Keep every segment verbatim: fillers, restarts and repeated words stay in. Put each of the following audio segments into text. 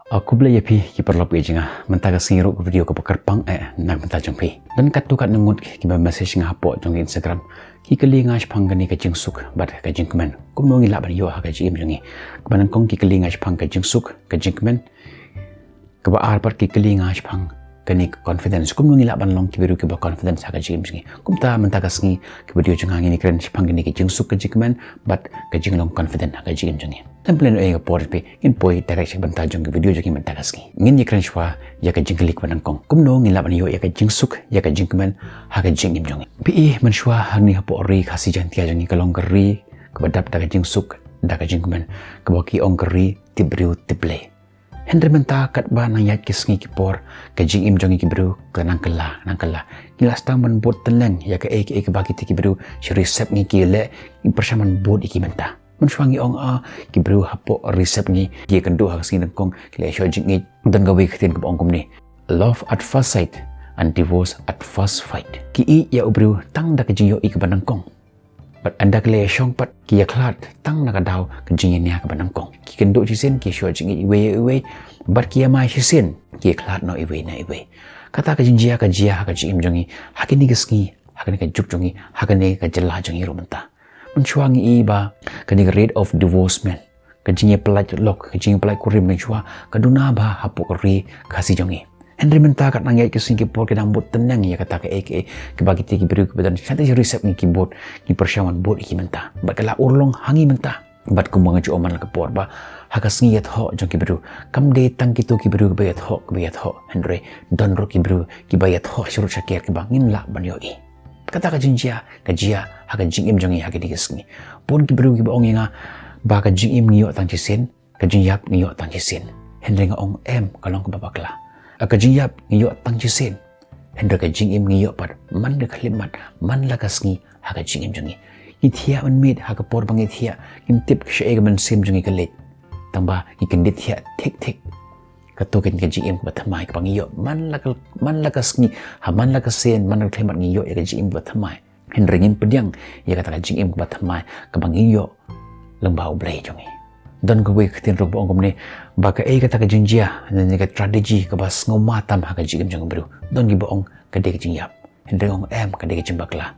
A khublei ïa phi ki paralok ïa jong nga, mynta ka sngi ruh ka video kaba kyrpang eh na ka bynta jong phi. Don katto katne ngut kiba message nga hapoh jong Instagram, ki kylli nga shaphang kane ka jingsuk bad ka jingkmen. Kumno ngi lah ban ïoh ha ka jingim jong ngi. Kaba nyngkong ki kylli nga shaphang ka jingsuk, ka jingkmen. Kaba ar pat ki kylli nga shaphang kane ka confidence. Kumno ngi lah ban long ki briew kiba confidence ha ka jingim jong ngi. Kumta mynta ka sngi ka video jong nga ngin ïakren shaphang kane ka jingsuk, ka jingkmen bad ka jinglong confident ha ka jingim jong ngi. Tang pynlong ei ka por phi, ngin poi direct sha ka bynta jong ka video jong ngi mynta ka sngi. Ngin ïakren shuwa ïa ka jingkylli kaba nyngkong. Kumno ngi lah ban ïoh ïa ka jingsuk, ïa ka jingkmen ha ka jingim jong ngi. Phi i mynshuwa hangne hapoh ri Khasi Jaiñtia jong ngi ka long ka ri kaba dap da ka jingsuk, da ka jingkmen, kaba ki ong ka ri tip briew tip Blei. Hynrei mynta katba nang ïaid ki sngi ki por, ka jingim jong ngi ki briew ka nang kylla, nang kylla. Ngi la sdang ban bud tynleng ïa kaei kaei kaba kita ki briew sha ri sep ngi ki leh, ngi pyrshang ban bud ïa ki mynta. Mynshuwa ngi ong a, ki briew hapoh ri sep ngi ki kynduh ha ka sngi nyngkong ki la ïoh jingïeit. Don kawei ka ktien kaba ong kumne: love at first sight and divorce at first fight. Ki ïeit ïa u briew tang da ka jingïohi kaba nyngkong. Bad ynda ki la ïashong pat ki ïakhlad tang na ka daw ka jingïania kaba nyngkong. Ki kynduh shisien, ki ïoh jingïeit iwei ïa iwei, bad ki ïamai shisien, ki ïakhlad noh iwei na iwei. Kata ka jingjia ka jia ha ka jingim jong ngi ha kine ki sngi, ha kane ka juk jong ngi, ha kane ka jylla jong ngi ruh mynta. Mynshuwa ngi i ba kane ka rate of divorcement, ka jingïapyllait lok, ka jingïapyllait kurim mynshuwa ka duna bha hapoh ka ri Khasi jong ngi. Hynrei mynta kat nang ïaid ki sngi ki por ki dang bud tynleng ïa kata kaei kaei kaba kita ki briew kiba don shatei sha ri sep ngi ki bud, ngi pyrshang ban bud ïa ki mynta. Bad ka la urlong ha ngi mynta. Bad kumba nga ju ong man la ka por ba ha ka sngi ïathoh jong ki briew, kam dei tang kito ki briew kiba ïathoh, kiba ïathoh. Hynrei don ruh ki briew kiba ïathoh sharud shaker kiba ngim lah ban ïohi. Kata ka jingjia ka jia ha ka jingim jong ngi ha kine ki sngi. Bun ki briew kiba ong ïa nga ba ka jingim ngi ïoh tang shisien, ka jingïap ngi ïoh tang shisien. Hynrei nga ong em, ka long kaba bakla. Ka jingïap ngi ïoh tang shisien, hynrei ka jingim ngi ïoh pat man la ka khyllipmat, man la ka sngi ha ka jingim jong ngi. Ngi thiah mynmiet ha ka por ba ngi thiah, ngim tip shaei ka mynsiem jong ngi ka leit. Tangba ngi kyndit thiah thik thik. Kato ka jingim kaba thymmai kaba ngi ïoh man la ka, man la ka sngi, ha man la ka sien, man la ka khyllipmat ngi ïoh ïa ka jingim kaba thymmai. Hynrei ngim pdiang ïa kata ka jingim kaba thymmai kaba ngi ïoh lyngba U Blei jong ngi. Don kawei ka ktien ruh ba ong kumne, ba kaei kata ka jingjia ne ka tragedy kaba sngewma tam ha ka jingim jong u briew. Don kiba ong ka dei ka jingïap. Hynrei nga ong em, ka dei ka jingbakla.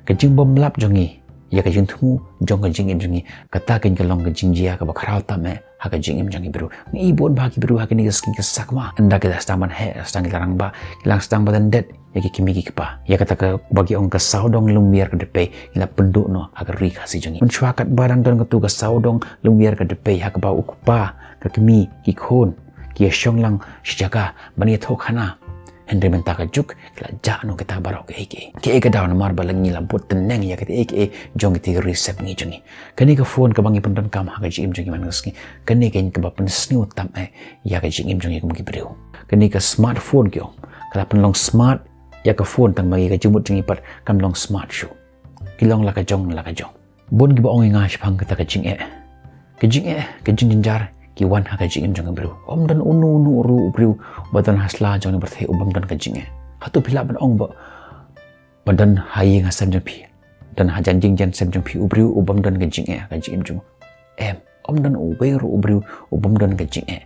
Ka jingbymlap jong ngi ïa ka jingthmu jong ka jingim jong ngi, kata ka long ka jingjia kaba khraw tam eh ha ka jingim jong ki briew. Ngi i bun bha ki briew ha kine ki sngi ki sakma, ynda ki la sdang ban heh, sdang ki la rangbah, ki la sdang ban lyndet ïa ki kmie ki kpa. Ïa kata kaba ki ong ka sawdong lum wiar ka dpei, ki la pynduh noh ha ka ri Khasi jong ngi. Mynshuwa katba dang don kato ka sawdong lum wiar ka dpei ha kaba u kpa, ka kmie, ki khun ki ïashong lang shi jaka ban ïathuh khana. Hynrei mynta ka juk ki la jah noh kita baroh kaei kaei. Kaei ka daw? Namar ba la ngi la bud tynleng ïa kaei kaei jong kita ki ri sep ngi jong ngi. Kane ka phone kaba ngi pyndonkam ha ka jingim jong ngi man ka sngi, kane ka kaba pynsniew tam eh ïa ka jingim jong ngi kum ki briew. Kane ka smartphone ki ong, ka la pynlong smart ïa ka phone, tangba ïa ka jingmut jong ngi pat kam long smart shuh. Ki long la ka jong la ka jong. Bun kiba ong ïa nga shaphang kata ka jingeh. Ka jingeh, ka jingjynjar ki wan ha ka jingim jong u briew. Ym don uno uno ruh u briew ba don ha sla jong ka pyrthei u bym don ka jingeh. Hato phi lah ban ong ba, ba don ha ïing ha sem jong phi, don ha jan ïing jan sem jong phi u briew u bym don ka jingeh ha ka jingim jong u? Em, ym don uwei ruh u briew u bym don ka jingeh.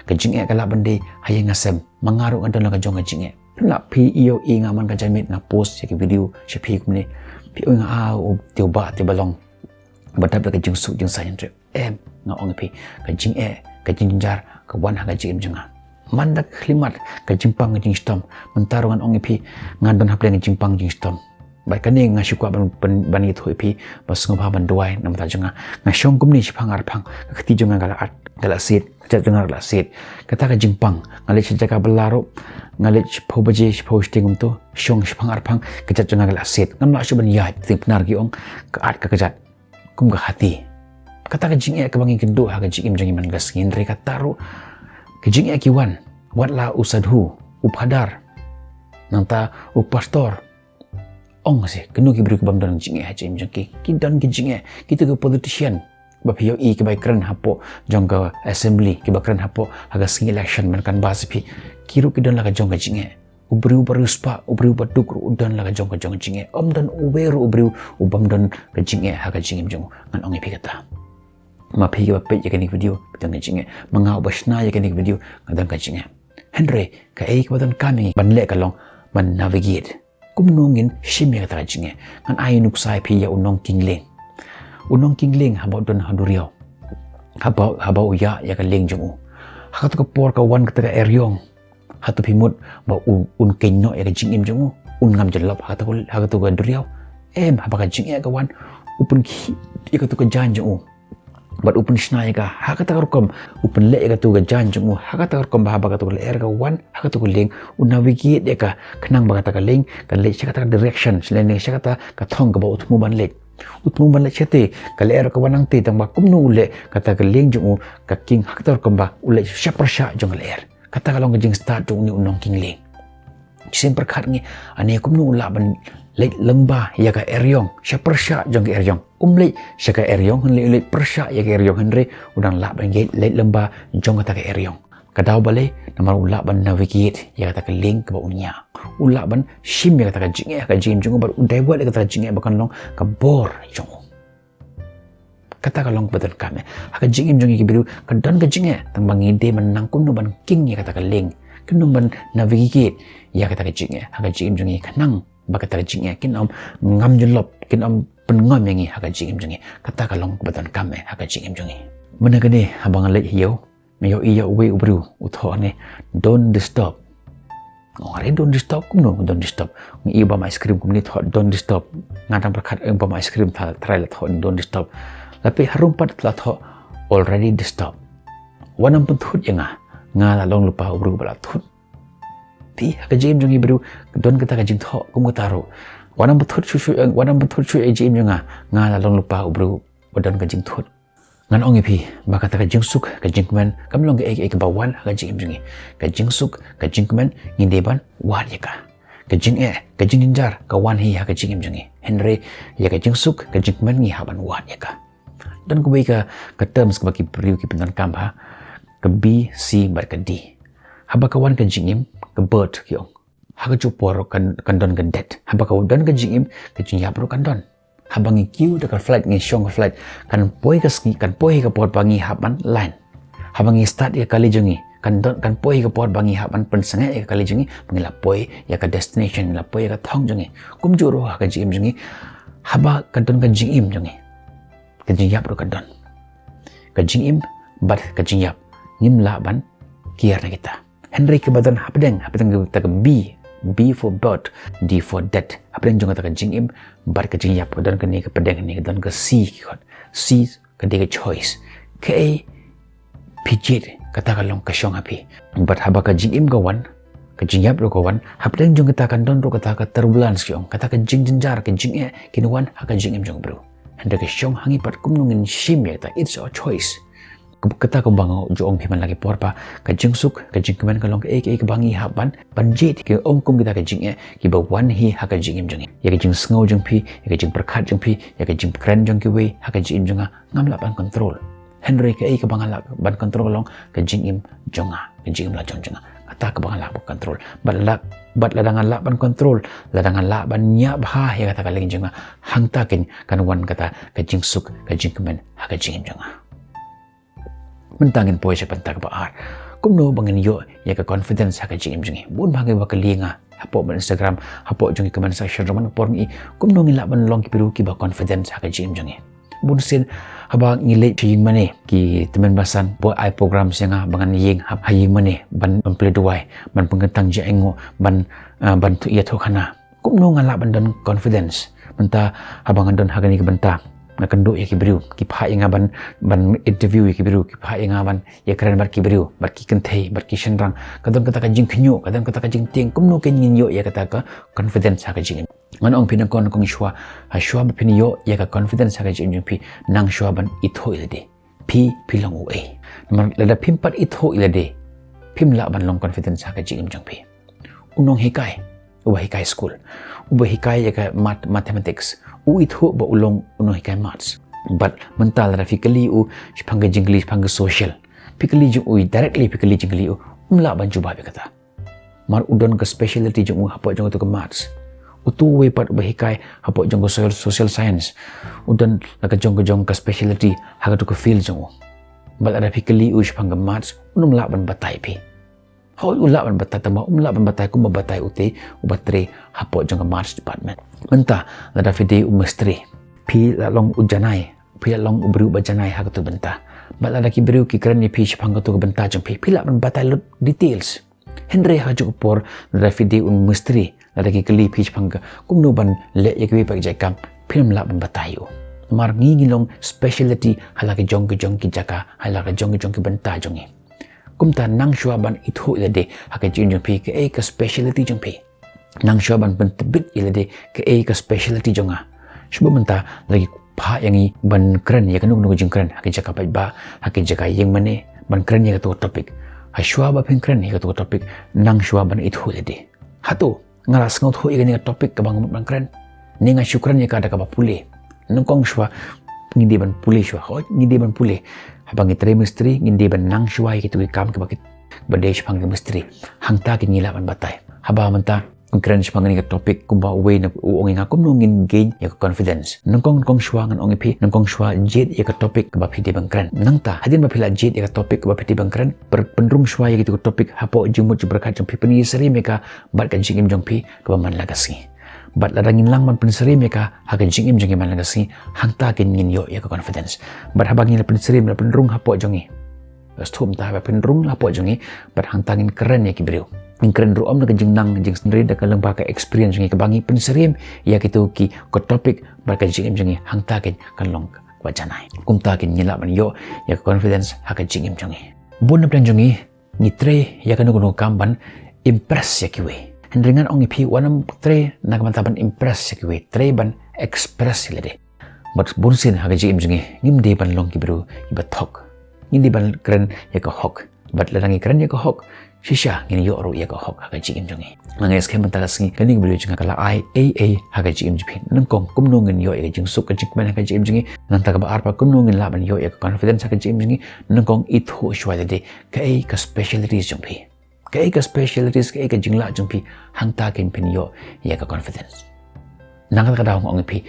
Ka jingeh ka lah ban dei ha ïing ha sem. Ma nga ruh nga don la ka jong ka jingeh. Pynlap phi ïohi nga man ka janmiet nga post ïa ki video sha phi kumne. Phi ong ïa nga, ah, u te u bah te ba long ba dap da ka jingsuk jingsaiñ, hynrei em, nga ong ïa phi, ka jingeh, ka jingjynjar ka wan ha ka jingim jong nga. Man la ka khyllipmat, ka jingpang ka jingshitom. Mynta ruh ngan ong ïa phi, nga don hapdeng ka jingpang jingshitom. Bad kane nga shu kwah ban, ban, ban ïathuh ïa phi ba sngewbha ban duwai na ka bynta jong nga. Nga shong kumne shaphang arphang, ka kti jong nga ka la at, ka la siat, ka jait jong nga ka la siat. Kata ka jingpang, nga leit sha jaka bylla ruh, nga leit shiphew baje, shiphew shiteng kumto, shong shaphang arphang, ka jait jong nga ka la siat. Ngam lah shuh ban ïaid, ka ktien Pnar ki ong, ka at ka kjat kum ka hati. Kata ka jingeh kaba ngi kynduh ha ka jingim jong ngi man ka sngi, hynrei kata ruh ka jingeh ki wan. Wat la u sadhu, u phadar, nangta u pastor. Ong shi, kano ki briew ki bym don jingeh ha jingim jong ki? Ki don ki jingeh. Kito ki politician ba phi ïohi kiba kren hapoh jong ka assembly, kiba kren hapoh ha ka sngi election, ban canvass ïa phi, ki ruh ki don la ka jong ka jingeh. U briew ba riewspah, u briew ba duk ruh u don la ka jong ka jong ka jingeh. Ym don uwei ruh u briew u bym don ka jingeh ha ka jingim jong u. Ngan ong ïa phi kata. Ma phi kiba peit ïa kane ka video phi don ka jingeh. Ma nga uba shna ïa kane ka video nga don ka jingeh. Hynrei kaei kaba donkam ïa ngi ban leh ka long ban navigate. Kumno ngin shim ïa kata ka jingeh? Ngan ai nuksa ïa phi ïa u nongkieng lieng. U nongkieng lieng haba u don ha duriaw, haba, haba u ïa ïa ka lieng jong u, ha kata ka por ka wan kata ka eriong. Hato phi mut ba u, un kynnoh ïa ka jingim jong u, un ngam jyllop ha kata ka, ha kata ka duriaw? Em, haba ka jingeh ka wan, u pynkhih ïa kata ka jaiñ jong u. Bad u pynshna ïa ka ha kata ka rukom, u pynleh ïa kata ka jaiñ jong u ha kata ka rukom ba haba kata ka lyer ka wan ha kata ka lieng, u navigate ïa ka, khnang ba kata ka lieng kan leit sha kata ka direction, sha lane sha kata ka thong kaba u thmu ban leit. U thmu ban leit shatei, ka lyer ka wan nangtei, tang ba kumno u leh, kata ka lieng jong u ka kieng ha kata ka rukom ba u leit sha pyrshah jong ka lyer. Kata ka long ka jingstad jong une u nongkieng lieng. Sngewpyrkhat ngi, ani kumno u lah ban leit lyngba ïa ka eriong, sha pyrshah jong ka eriong. Um leit sha ka eriong, hynrei u leit pyrshah ïa ka eriong, hynrei u dang lah ban leit, leit lyngba jong kata ka eriong. Ka daw balei? Namar u lah ban navigate ïa kata ka lieng kaba u ñiah. U lah ban shim ïa kata ka jingeh ha ka jingim jong u bad u divert ïa kata ka jingeh ba kan long ka bor jong u. Kata ka long kaba donkam eh. Ha ka jingim jong ngi ki briew ka don ka jingeh, tang ba ngi dei ban nang kumno ban kieng ïa kata ka lieng, kumno ban navigate ïa kata ka jingeh ha ka jingim jong ngi, khnang ba kata ka jingeh kin ym ngam jyllop, kin ym pynngam ïa ngi ha ka jingim jong ngi. Kata ka long kaba donkam eh ha ka jingim jong ngi. Mynta kane haba nga leit ha ïew, nga ïohi ïa uwei u briew u thoh ne, "Don't disturb." Nga ong, "Are, don't disturb, kumno don't disturb?" Nga ïohi bam ice cream kumne thoh, "Don't disturb." Nga dang pyrkhat ïa bam ice cream, tharai la thoh "Don't disturb." La peit harum pat la thoh, "Already disturb." Wat nym pynthut ïa nga, nga la long lypa u briew ba la thut. Phi, ha ka jingim jong ngi briew ka don kata ka jingthoh kum kata ruh. Wat nym pynthut shuh shuh, wat nym pynthut shuh ïa ka jingim jong nga, nga la long lypa u briew ba don ka jingthut. Ngan ong ïa phi ba kata ka jingsuk ka jingkmen kam long kaei kaei kaba wan ha ka jingim jong ngi. Ka jingsuk ka jingkmen ngi dei ban wad ïa ka. Ka jingeh ka jingjynjar ka wan hi ha ka jingim jong ngi, hynrei ïa ka jingsuk ka jingkmen ngi hap ban wad ïa ka. Don kawei ka, ka terms kaba ki briew ki pyndonkam ha, ka B, C bad ka D. Haba ka wan ka jingim, ka birth ki ong, ha kajuh por kan, kan don ka death. Haba ka don ka jingim, ka jingïap ruh kan don. Haba ngi kiew da ka flight, ngi shong ka flight, kan poi ka sngi, kan poi ka por ba ngi hap ban land. Haba ngi start ïa ka kali jong ngi, kan don, kan poi ka por ba ngi hap ban pynsangeh ïa ka kali jong ngi ba ngi la poi ïa ka destination, ngi la poi ïa ka thong jong ngi. Kumjuh ruh ha ka jingim jong ngi, haba ka don ka jingim jong ngi, ka jingïap ruh ka don. Ka jingim bad ka jingïap ngim lah ban kiar na kita. Hynrei kaba don hapdeng, hapdeng kata ka B, B for birth, D for death, hapdeng jong kata ka jingim bad ka jingïap ka don kane ka pdeng, kane ka don ka C, ki khot C ka dei ka choice. Kaei phi jied, kata ka long ka shong ha phi. Bad haba ka jingim ka wan, ka jingïap ruh ka wan, hapdeng jong kata kan don ruh kata ka turbulence ki ong, kata ka jingjynjar, ka jingeh kin wan ha ka jingim jong u briew. Hynrei ka shong ha ngi pat kumno ngin shim ïa kata, it's our choice. Kata kumba nga ju ong phi man la ki por ba ka jingsuk ka jingkmen ka long kaei kaei kaba ngi hap ban, ban jied. Ki ong kum kita ka jingeh kiba wan hi ha ka jingim jong ngi, ïa ka jingsngew jong phi, ïa ka jingpyrkhat jong phi, ïa ka jingkren jong kiwei ha ka jingim jong nga, ngam lah ban control. Hynrei kaei kaba nga lah ban control ka long ka jingim jong nga, ka jingim la jong jong nga. Kata kaba nga lah ban control. Bad la, bad lada nga lah ban control, lada nga lah ban ñiah bha ïa kata ka lieng jong nga, hangta keiñ kan wan kata ka jingsuk ka jingkmen ha ka jingim jong nga. Mynta ngin poi sha bynta kaba ar. Kumno ba ngin ïoh ïa ka confidence ha ka jingim jong ngi? Bun bha kiba kylli ïa nga hapoh ban Instagram, hapoh jong ki comment section, ruh man ka por ngi, kumno ngin lah ban long ki briew kiba confidence ha ka jingim jong ngi? Bun sien haba ngi leit sha ïingmane, ki tymmen basan ba ai program sha nga ba ngan ïeng ha, ha ïingmane ban, ban plie duwai, ban pynkyntang jingaiñguh, ban, ah, ban ïathuhkhana. Kumno nga lah ban don confidence? Mynta haba nga don ha kane ka bynta, nga kynduh ïa ki briew, ki phah ïa nga ban, ban interview ïa ki briew, ki phah ïa nga ban ïakren bad ki briew, bad ki kynthei, bad ki shynrang. Ka don kata ka jingkhynñiuh, ka don kata ka jingtieng, kumno keiñ ngin ïoh ïa kata ka confidence ha ka jingim? Ngan ong phi nyngkong, nyngkong shuwa, ha shuwa ba phin ïoh ïa ka confidence ha ka jingim jong phi, nang shuwa ban ithuh ïa lade phi, phi long uei. Namar lada phim pat ithuh ïa lade, phim lah ban long confidence ha ka jingim jong phi. U nonghikai uba hikai skul, uba hikai ïa ka math, mathematics, u ithuh ba u long u nonghikai maths. Bad mynta lada phi kylli u shaphang ka jingkylli shaphang ka social, phi kylli jong u directly, phi kylli jingkylli u, um lah ban jubab ïa kata. Namar u don ka speciality jong u hapoh jong kata ka maths. Utu uwei pat uba hikai hapoh jong ka social, social science u don la ka jong ka jong ka speciality ha katu ka field jong u. Bad lada phi kylli u shaphang ka maths, un ym lah ban batai phi. Hooid, u lah ban batai, tangba um lah ban batai kumba batai ute uba trei hapoh jong ka maths department. Mynta lada phi dei u mistri, phi la long u janai, phi la long u briew uba janai ha katu bynta. Bad lada ki briew ki kren ïa phi shaphang katu ka bynta jong phi, phi lah ban batai lut details. Hynrei ha kajuh ka por lada phi dei u mistri, lada ki kylli phi shaphang ka kumno ban leh ïa kiwei pat ki jait kam, phim lah ban batai ïa u. Namar ngi ngi long speciality ha la ka jong ka jong ki jaka, ha la ka jong ka jong ki bynta jong ngi. Kumta nang shuwa ban ithuh ïa lade ha ka jingim jong phi kaei ka speciality jong phi. Nang shuwa ban pyntbit ïa lade kaei ka speciality jong nga. Shuwa mynta lada ki phah ïa ngi ban kren ïa kano kano ka jingkren ha ki jaka paidbah, ha ki jaka ïing mane, ban kren ïa kato ka topic. Ha shuwa ba phin kren ïa kato ka topic, nang shuwa ban ithuh ïa lade. Hato nga la sngewthuh ïa kane ka topic kaba nga mut ban kren, ne nga shu kren ïa ka da kaba pule? Nyngkong shuwa ngin dei ban pule shuwa. Hooid, ngin dei ban pule. Haba ngi trei mistri ngin dei ban nang shuwa ïa kito ki kam kiba ki, ba dei shaphang ki mistri. Hangta kin ngi lah ban batai. Haba mynta ngi kren shaphang kane ka topic, kumba uwei na u ong ïa nga kumno ngin gain ïa ka confidence. Nyngkong, nyngkong shuwa ngan ong ïa phi, nyngkong shuwa jied ïa ka topic kaba phi dei ban kren. Nangta hadien ba phi la jied ïa ka topic kaba phi dei ban kren, pyn-, pynrung shuwa ïa kito ka topic hapoh jingmut jingpyrkhat jong phi, pynsyriem ïa ka bad ka jingim jong phi kaba man la ka sngi. Bad lada ngin lang ban pynsyriem ïa ka ha ka jingim jong ngi man la ka sngi, hangta kin ngin ïoh ïa ka confidence. Bad haba ngin la pynsyriem, la pynrung hapoh jong ngi, la sthum ta haba pynrung hapoh jong ngi, bad hangta ngin kren ïa ki briew. Ngin kren ruh ym da ka jingnang jingsngewrit, da ka lyngba ka experience jong ngi kaba ngi pynsyriem ïa kito ki, ka topic bad ka jingim jong ngi, hangta kin kan long kaba janai. Kumta kin ngin lah ban ïoh ïa ka confidence ha ka jingim jong ngi. Bun na pdeng jong ngi ngi trei ïa kano kano ka kam ban impress ïa kiwei. Hynrei ngan ong ïa phi, wat nym trei na ka bynta ban impress ïa kiwei, trei ban express ïa lade. Bad bunsien ha ka jingim jong ngi ngim dei ban long ki briew kiba thok. Ngin dei ban kren ïa ka hok. Bad lada ngi kren ïa ka hok, shisha ngin ïoh ruh ïa ka hok ha ka jingim jong ngi. Nga ngeit skhem mynta ka sngi kane ka video jong nga ka la ai ei ei ha ka jingim jong phi. Nyngkong, kumno ngin ïoh ïa ka jingsuk ka jingkmen ha ka jingim jong ngi. Nangta kaba ar pat, kumno ngin lah ban ïoh ïa ka confidence ha ka jingim jong ngi. Nyngkong, ithuh shuwa ïa lade kaei ka specialities jong phi. Kaei ka specialities, kaei ka jinglah jong phi, hangta kin phin ïoh ïa ka confidence. Na kata ka daw nga ong ïa phi,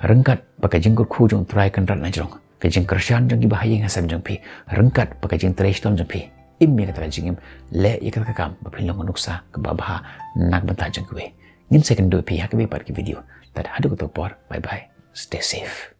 ryngkat bad ka jingkyrkhu jong U Trai Kynrad na jrong, ka jingkyrshan jong kiba ha ïing ha sem jong phi, ryngkat bad ka jingtrei shitom jong phi, im ïa kata ka jingim, leh ïa kata ka kam ba phin long ka nuksa kaba bha na ka bynta jong kiwei. Ngin sa ïakynduh ïa phi ha kiwei pat ki video. Tad haduh kato ka por, bye bye, stay safe.